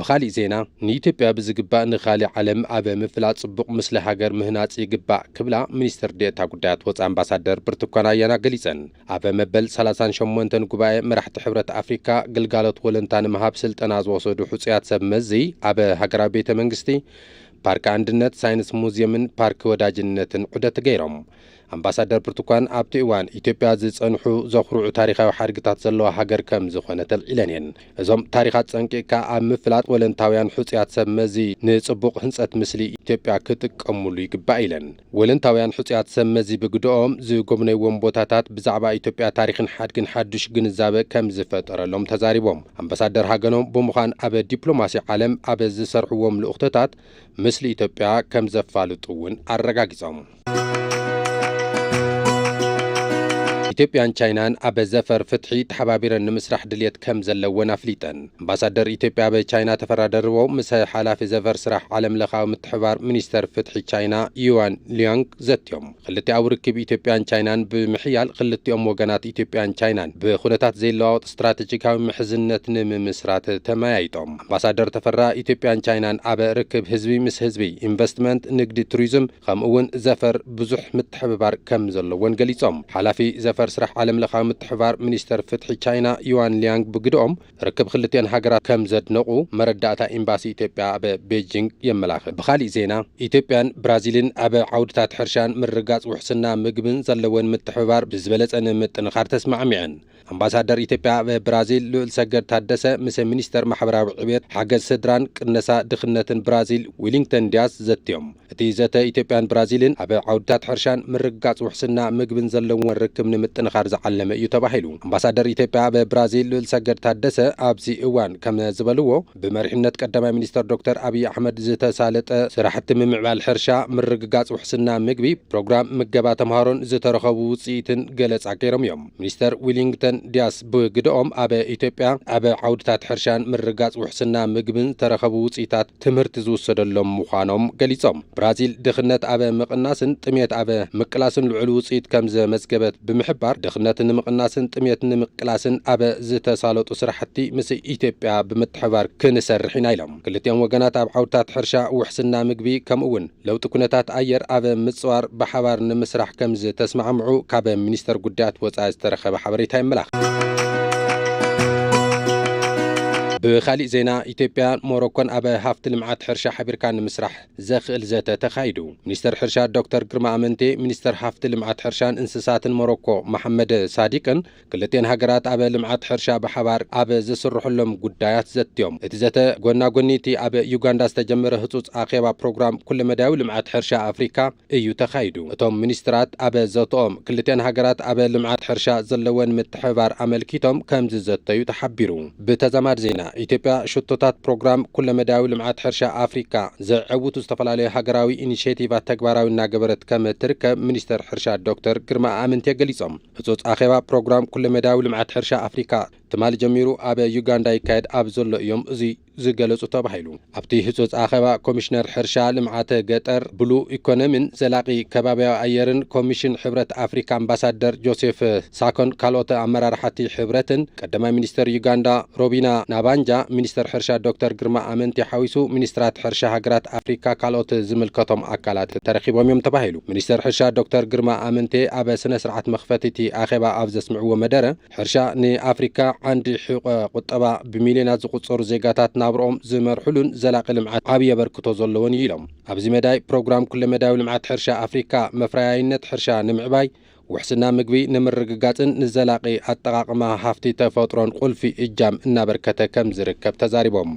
ብኻሊእ ዜና ንኢትዮጵያ ብዝግባእ ንኻሊእ ዓለም ኣብ ምፍላጥ ጽቡቕ ምስሊ ሃገር ምህናጽ ይግባእ ክብላ ሚኒስትር ዴኤታ ጉዳያት ወጻኢ ኣምባሳደር ብርቱካን ኣያና ገሊጸን። ኣብ መበል ሰላሳን ሸሞንተን ጉባኤ መራሕቲ ሕብረት ኣፍሪካ ግልጋሎት ወለንታ ንምሃብ ስልጠና ዝወሰዱ ሕጹያት ሰብ መዚ ኣብ ሃገራዊ ቤተ መንግስቲ ፓርክ ኣንድነት፣ ሳይንስ ሙዝየምን ፓርክ ወዳጅነትን ዑደት ገይሮም። ኣምባሳደር ብርቱካን ኣብቲ እዋን ኢትዮጵያ ዝጸንሑ ዘኹርዑ ታሪኻዊ ሓድግታት ዘለዋ ሃገር ከም ዝኾነት ኣልዒለን እየን። እዞም ታሪኻት ጸንቂቕካ ኣብ ምፍላጥ ወለንታውያን ሕጹያት ሰብ መዚ ንጽቡቕ ህንጸት ምስሊ ኢትዮጵያ ክጥቀሙሉ ይግባእ ኢለን። ወለንታውያን ሕጹያት ሰብ መዚ ብግደኦም ዝጎብነይዎም ቦታታት ብዛዕባ ኢትዮጵያ ታሪኽን ሓድግን ሓዱሽ ግንዛበ ከም ዝፈጠረሎም ተዛሪቦም። ኣምባሳደር ሃገኖም ብምዃን ኣብ ዲፕሎማሲ ዓለም ኣብ ዝሰርሕዎም ልኡኽቶታት ምስሊ ኢትዮጵያ ከም ዘፋልጡ እውን ኣረጋጊጾም። ኢትዮጵያን ቻይናን ኣብ ዘፈር ፍትሒ ተሓባቢረን ንምስራሕ ድልየት ከም ዘለወን ኣፍሊጠን። ኣምባሳደር ኢትዮጵያ ኣብ ቻይና ተፈራ ደርበው ምስ ሓላፊ ዘፈር ስራሕ ዓለም ለኻዊ ምትሕባር ሚኒስተር ፍትሒ ቻይና ዩዋን ሊያንግ ዘትዮም። ክልቲኣዊ ርክብ ኢትዮጵያን ቻይናን ብምሕያል፣ ክልቲኦም ወገናት ኢትዮጵያን ቻይናን ብኩነታት ዘይለዋወጥ ስትራቴጂካዊ ምሕዝነት ንምምስራት ተመያይጦም። ኣምባሳደር ተፈራ፣ ኢትዮጵያን ቻይናን ኣብ ርክብ ህዝቢ ምስ ህዝቢ፣ ኢንቨስትመንት፣ ንግዲ፣ ቱሪዝም፣ ከምኡ እውን ዘፈር ብዙሕ ምትሕብባር ከም ዘለዎን ገሊጾም። ሓላፊ ዘፈር ስራሕ ዓለም ለኻዊ ምትሕባር ሚኒስተር ፍትሒ ቻይና ዩዋን ሊያንግ ብግድኦም፣ ርክብ ክልቲኣን ሃገራት ከም ዘድነቑ መረዳእታ ኤምባሲ ኢትዮጵያ ኣብ ቤጂንግ የመላኽት። ብኻሊእ ዜና፣ ኢትዮጵያን ብራዚልን ኣብ ዓውድታት ሕርሻን ምርግጋጽ ውሕስና ምግብን ዘለወን ምትሕብባር ብዝበለጸ ንምጥንኻር ተስማዕሚዐን። ኣምባሳደር ኢትዮጵያ ኣብ ብራዚል ልዑል ሰገድ ታደሰ ምስ ሚኒስተር ማሕበራዊ ዕብየት፣ ሓገዝ ስድራን ቅነሳ ድኽነትን ብራዚል ዊሊንግተን ዲያስ ዘትዮም። እቲ ዘተ ኢትዮጵያን ብራዚልን ኣብ ዓውድታት ሕርሻን ምርግጋጽ ውሕስና ምግብን ዘለዎም ርክብ ንምጥንኻር ዝዓለመ እዩ ተባሂሉ። ኣምባሳደር ኢትዮጵያ ኣብ ብራዚል ልዑል ሰገድ ታደሰ ኣብዚ እዋን ከም ዝበልዎ፣ ብመሪሕነት ቀዳማይ ሚኒስተር ዶክተር ኣብይ ኣሕመድ ዝተሳለጠ ስራሕቲ ምምዕባል ሕርሻ፣ ምርግጋጽ ውሕስና ምግቢ፣ ፕሮግራም ምገባ ተምሃሮን ዝተረኸቡ ውጽኢትን ገለጻ ገይሮም እዮም። ሚኒስተር ዊሊንግተን ዲያስ ብግደኦም፣ ኣብ ኢትዮጵያ ኣብ ዓውድታት ሕርሻን ምርግጋጽ ውሕስና ምግብን ዝተረኸቡ ውጽኢታት ትምህርቲ ዝውሰደሎም ምዃኖም ገሊጾም። ብራዚል ድኽነት ኣብ ምቕናስን ጥሜት ኣብ ምቅላስን ልዑል ውጽኢት ከም ዘመዝገበት ብምሕባር፣ ድኽነት ንምቕናስን ጥሜት ንምቅላስን ኣብ ዝተሳለጡ ስራሕቲ ምስ ኢትዮጵያ ብምትሕባር ክንሰርሕ ኢና ኢሎም። ክልቲኦም ወገናት ኣብ ዓውድታት ሕርሻ፣ ውሕስና ምግቢ፣ ከምኡ እውን ለውጢ ኩነታት ኣየር ኣብ ምጽዋር ብሓባር ንምስራሕ ከም ዝተስማዕምዑ ካብ ሚኒስተር ጉዳያት ወጻኢ ዝተረኸበ ሓበሬታ የመላኽት። ብኻሊእ ዜና፣ ኢትዮጵያን ሞሮኮን ኣብ ሃፍቲ ልምዓት ሕርሻ ሓቢርካ ንምስራሕ ዘኽእል ዘተ ተኻይዱ። ሚኒስተር ሕርሻ ዶክተር ግርማ ኣመንቴ፣ ሚኒስተር ሃፍቲ ልምዓት ሕርሻን እንስሳትን ሞሮኮ መሓመድ ሳዲቅን ክልቲኤን ሃገራት ኣብ ልምዓት ሕርሻ ብሓባር ኣብ ዝስርሕሎም ጉዳያት ዘትዮም። እቲ ዘተ ጎና ጎኒ እቲ ኣብ ዩጋንዳ ዝተጀመረ ህጹጽ ኣኼባ ፕሮግራም ኩለመዳያዊ ልምዓት ሕርሻ ኣፍሪካ እዩ ተኻይዱ። እቶም ሚኒስትራት ኣብ ዘተኦም ክልቲኤን ሃገራት ኣብ ልምዓት ሕርሻ ዘለወን ምትሕብባር ኣመልኪቶም ከም ዝዘተዩ ተሓቢሩ። ብተዛማድ ዜና፣ ኢትዮጵያ ሽቶታት ፕሮግራም ኩለመዳያዊ ልምዓት ሕርሻ ኣፍሪካ ዘዕውቱ ዝተፈላለዩ ሃገራዊ ኢኒሼቲቫት ተግባራዊ እናገበረት ከም ትርከብ ሚኒስተር ሕርሻ ዶክተር ግርማ ኣመንቴ ገሊጾም። ህጹጽ ኣኼባ ፕሮግራም ኩለመዳያዊ ልምዓት ሕርሻ ኣፍሪካ ትማሊ ጀሚሩ ኣብ ዩጋንዳ ይካየድ ኣብ ዘሎ እዮም እዚ ዝገለጹ ተባሂሉ። ኣብቲ ህጹጽ ኣኼባ ኮሚሽነር ሕርሻ ልምዓተ ገጠር ብሉ ኢኮኖሚን ዘላቒ ከባቢያዊ ኣየርን ኮሚሽን ሕብረት ኣፍሪካ ኣምባሳደር ጆሴፍ ሳኮን ካልኦት ኣመራርሓቲ ሕብረትን ቀዳማይ ሚኒስተር ዩጋንዳ ሮቢና ናባንጃ፣ ሚኒስተር ሕርሻ ዶክተር ግርማ ኣመንቴ ሓዊሱ ሚኒስትራት ሕርሻ ሃገራት ኣፍሪካ ካልኦት ዝምልከቶም ኣካላት ተረኺቦም እዮም ተባሂሉ። ሚኒስተር ሕርሻ ዶክተር ግርማ ኣመንቴ ኣብ ስነ ስርዓት መኽፈቲ እቲ ኣኼባ ኣብ ዘስምዕዎ መደረ፣ ሕርሻ ንኣፍሪካ ዓንዲ ሕቆ ቁጠባ፣ ብሚልዮናት ዝቑጸሩ ዜጋታት ናብርኦም ዝመርሕሉን ዘላቒ ልምዓት ዓብዪ ኣበርክቶ ዘለዎን እዩ ኢሎም። ኣብዚ መዳይ ፕሮግራም ኩለመዳያዊ ልምዓት ሕርሻ ኣፍሪካ መፍረያይነት ሕርሻ ንምዕባይ፣ ውሕስና ምግቢ ንምርግጋጽን ንዘላቒ ኣጠቓቕማ ሃፍቲ ተፈጥሮን ቁልፊ እጃም እናበርከተ ከም ዝርከብ ተዛሪቦም።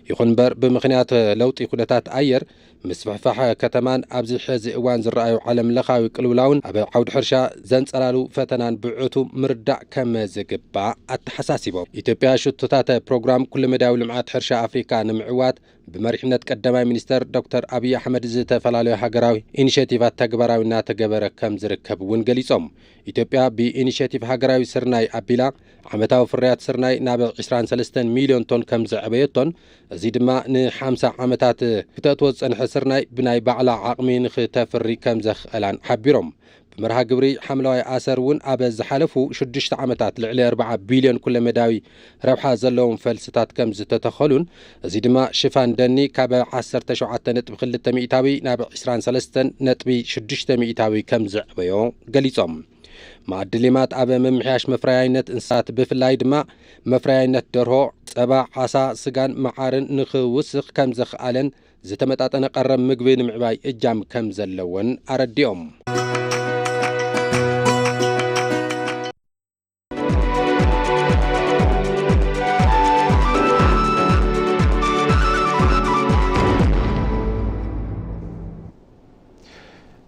ይኹን እምበር ብምኽንያት ለውጢ ኩነታት ኣየር፣ ምስፍሕፋሕ ከተማን ኣብዚ ሕዚ እዋን ዝረኣዩ ዓለም ለኻዊ ቅልውላውን ኣብ ዓውዲ ሕርሻ ዘንጸላሉ ፈተናን ብዕቱ ምርዳእ ከም ዝግባእ ኣተሓሳሲቦም። ኢትዮጵያ ሽቶታት ፕሮግራም ኩለመዳያዊ ልምዓት ሕርሻ ኣፍሪካ ንምዕዋት ብመሪሕነት ቀዳማይ ሚኒስተር ዶክተር ኣብይ ኣሕመድ ዝተፈላለዩ ሃገራዊ ኢኒሼቲቫት ተግባራዊ እናተገበረ ከም ዝርከብ እውን ገሊጾም። ኢትዮጵያ ብኢኒሼቲቭ ሃገራዊ ስርናይ ኣቢላ ዓመታዊ ፍርያት ስርናይ ናብ ዕስራን ሰለስተን ሚልዮን ቶን ከም ዘዕበየቶን፣ እዚ ድማ ንሓምሳ ዓመታት ክተእትዎ ዝጸንሐ ስርናይ ብናይ ባዕላ ዓቕሚ ንክተፍሪ ከም ዘኽእላን ሓቢሮም። ብመርሃ ግብሪ ሓምለዋይ ኣሰር እውን ኣብ ዝሓለፉ ሽዱሽተ ዓመታት ልዕሊ ኣርብዓ ቢልዮን ኩለመዳዊ ረብሓ ዘለዎም ፈልስታት ከም ዝተተኸሉን፣ እዚ ድማ ሽፋን ደኒ ካብ ዓሰርተ ሸውዓተ ነጥቢ ክልተ ሚእታዊ ናብ ዕስራን ሰለስተን ነጥቢ ሽዱሽተ ሚእታዊ ከም ዘዕበዮ ገሊጾም። መኣዲ ሌማት ኣብ ምምሕያሽ መፍረያይነት እንስሳት፣ ብፍላይ ድማ መፍረያይነት ደርሆ፣ ጸባ፣ ዓሳ፣ ስጋን መዓርን ንኽውስኽ ከም ዘኽኣለን ዝተመጣጠነ ቀረብ ምግቢ ንምዕባይ እጃም ከም ዘለዎን ኣረዲኦም።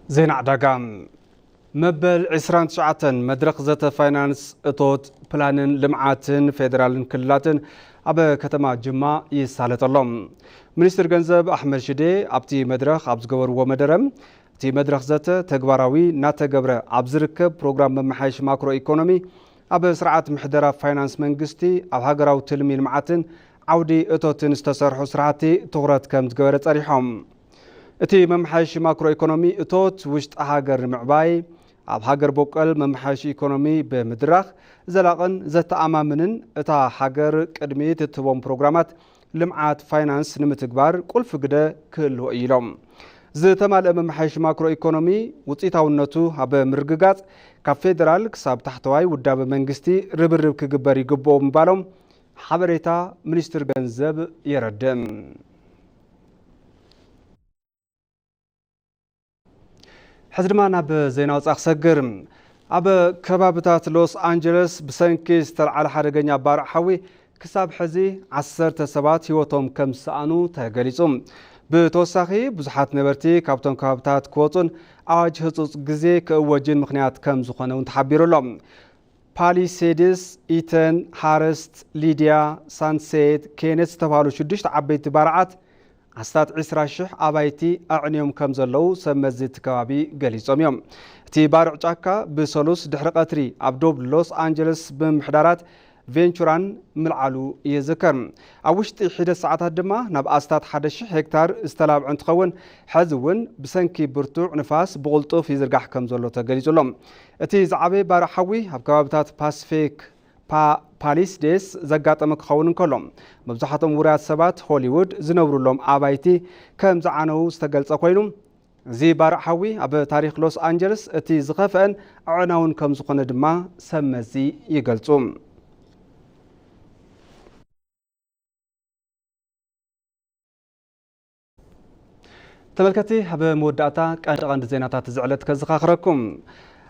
ዜና ዕዳጋ። መበል ዕስራን ትሽዓተን መድረኽ ዘተ ፋይናንስ፣ እቶት፣ ፕላንን ልምዓትን ፌደራልን ክልላትን ኣብ ከተማ ጅማ ይሳለጥ ኣሎ። ሚኒስትር ገንዘብ ኣሕመድ ሽዴ ኣብቲ መድረኽ ኣብ ዝገበርዎ መደረ፣ እቲ መድረኽ ዘተ ተግባራዊ እናተገብረ ኣብ ዝርከብ ፕሮግራም መመሓየሺ ማክሮ ኢኮኖሚ፣ ኣብ ስርዓት ምሕደራ ፋይናንስ መንግስቲ፣ ኣብ ሃገራዊ ትልሚ ልምዓትን ዓውዲ እቶትን ዝተሰርሑ ስራሕቲ ትኹረት ከም ዝገበረ ጸሪሖም። እቲ መመሓየሺ ማክሮ ኢኮኖሚ እቶት ውሽጢ ሃገር ንምዕባይ፣ ኣብ ሃገር በቆል መመሓየሺ ኢኮኖሚ ብምድራኽ ዘላቕን ዘተኣማምንን እታ ሃገር ቅድሚት እትህቦም ፕሮግራማት ልምዓት ፋይናንስ ንምትግባር ቁልፊ ግደ ክህልዎ እዩ ኢሎም። ዝተማልአ መመሓየሺ ማክሮ ኢኮኖሚ ውፅኢታውነቱ ኣብ ምርግጋፅ ካብ ፌዴራል ክሳብ ታሕተዋይ ውዳበ መንግስቲ ርብርብ ክግበር ይግብኦ ምባሎም ሓበሬታ ሚኒስትር ገንዘብ የረድእ። ሕዚ ድማ ናብ ዜና ወፃኢ ክሰግር። ኣብ ከባብታት ሎስ ኣንጀለስ ብሰንኪ ዝተልዓለ ሓደገኛ ባርዕ ሓዊ ክሳብ ሕዚ ዓሰርተ ሰባት ህይወቶም ከም ዝሰኣኑ ተገሊጹ። ብተወሳኺ ብዙሓት ነበርቲ ካብቶም ከባብታት ክወጹን ኣዋጅ ህጹጽ ግዜ ክእወጅን ምኽንያት ከም ዝኾነ እውን ተሓቢሩ ኣሎ። ፓሊሴድስ፣ ኢተን፣ ሃርስት፣ ሊድያ፣ ሳንሴት፣ ኬነት ዝተባህሉ ሽዱሽተ ዓበይቲ ባርዓት ኣስታት ዕስራ ሽሕ ኣባይቲ ኣዕንዮም ከም ዘለዉ ሰብ መዚ እቲ ከባቢ ገሊጾም እዮም። እቲ ባርዕ ጫካ ብሰሉስ ድሕሪ ቀትሪ ኣብ ዶብ ሎስ ኣንጀለስ ብምሕዳራት ቬንቹራን ምልዓሉ ይዝከር። ኣብ ውሽጢ ሒደት ሰዓታት ድማ ናብ ኣስታት ሓደ ሽሕ ሄክታር ዝተላብዐ እንትኸውን፣ ሕዚ እውን ብሰንኪ ብርቱዕ ንፋስ ብቕልጡፍ ይዝርጋሕ ከም ዘሎ ተገሊጹ ኣሎ። እቲ ዝዓበየ ባርዕ ሓዊ ኣብ ከባብታት ፓስፊክ ፓ-፣ ፓሊስዴስ ዘጋጠመ ክኸውን እንከሎ፣ መብዛሕትኦም ውሩያት ሰባት ሆሊውድ ዝነብሩሎም ኣባይቲ ከም ዝዓነዉ ዝተገልጸ ኮይኑ፣ እዚ ባርዕ ሓዊ ኣብ ታሪኽ ሎስ ኣንጀለስ እቲ ዝኸፍአን ኣዕናውን ከም ዝኾነ ድማ ሰብ መዚ ይገልጹ። ተመልከቲ፣ ኣብ መወዳእታ ቀንዲ ቀንዲ ዜናታት እዚ ዕለት ከዘኻኽረኩም።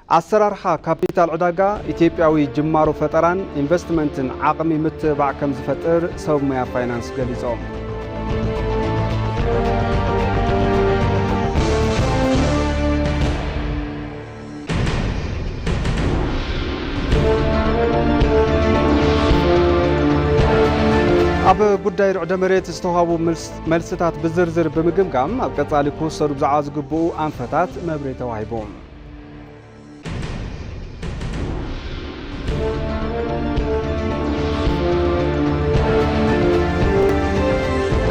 ኣሰራርሓ ካፒታል ዕዳጋ ኢትዮጵያዊ ጅማሮ ፈጠራን ኢንቨስትመንትን ዓቕሚ ምትብባዕ ከም ዝፈጥር ሰብ ሞያ ፋይናንስ ገሊጾም። ኣብ ጉዳይ ርዕደ መሬት ዝተዋህቡ መልስ-፣ መልስታት ብዝርዝር ብምግምጋም፣ ኣብ ቀጻሊ ክውሰዱ ብዛዕባ ዝግብኡ ኣንፈታት መብርሂ ተዋሂቡ።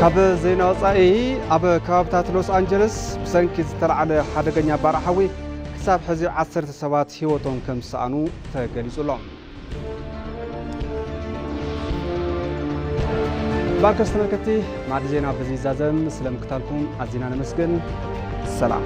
ካብ ዜና ወጻኢ፣ ኣብ ከባብታት ሎስ ኣንጀለስ ብሰንኪ ዝተለዓለ ሓደገኛ ባርዕ ሓዊ ክሳብ ሕዚ ዓሰርተ ሰባት ህይወቶም ከም ዝሰኣኑ ተገሊጹ ኣሎ። ባርከስ ተመልከትቲ፣ ማዕዲ ዜና በዚ ይዛዘም። ስለምክታልኩም ኣዚና ነመስግን። ሰላም።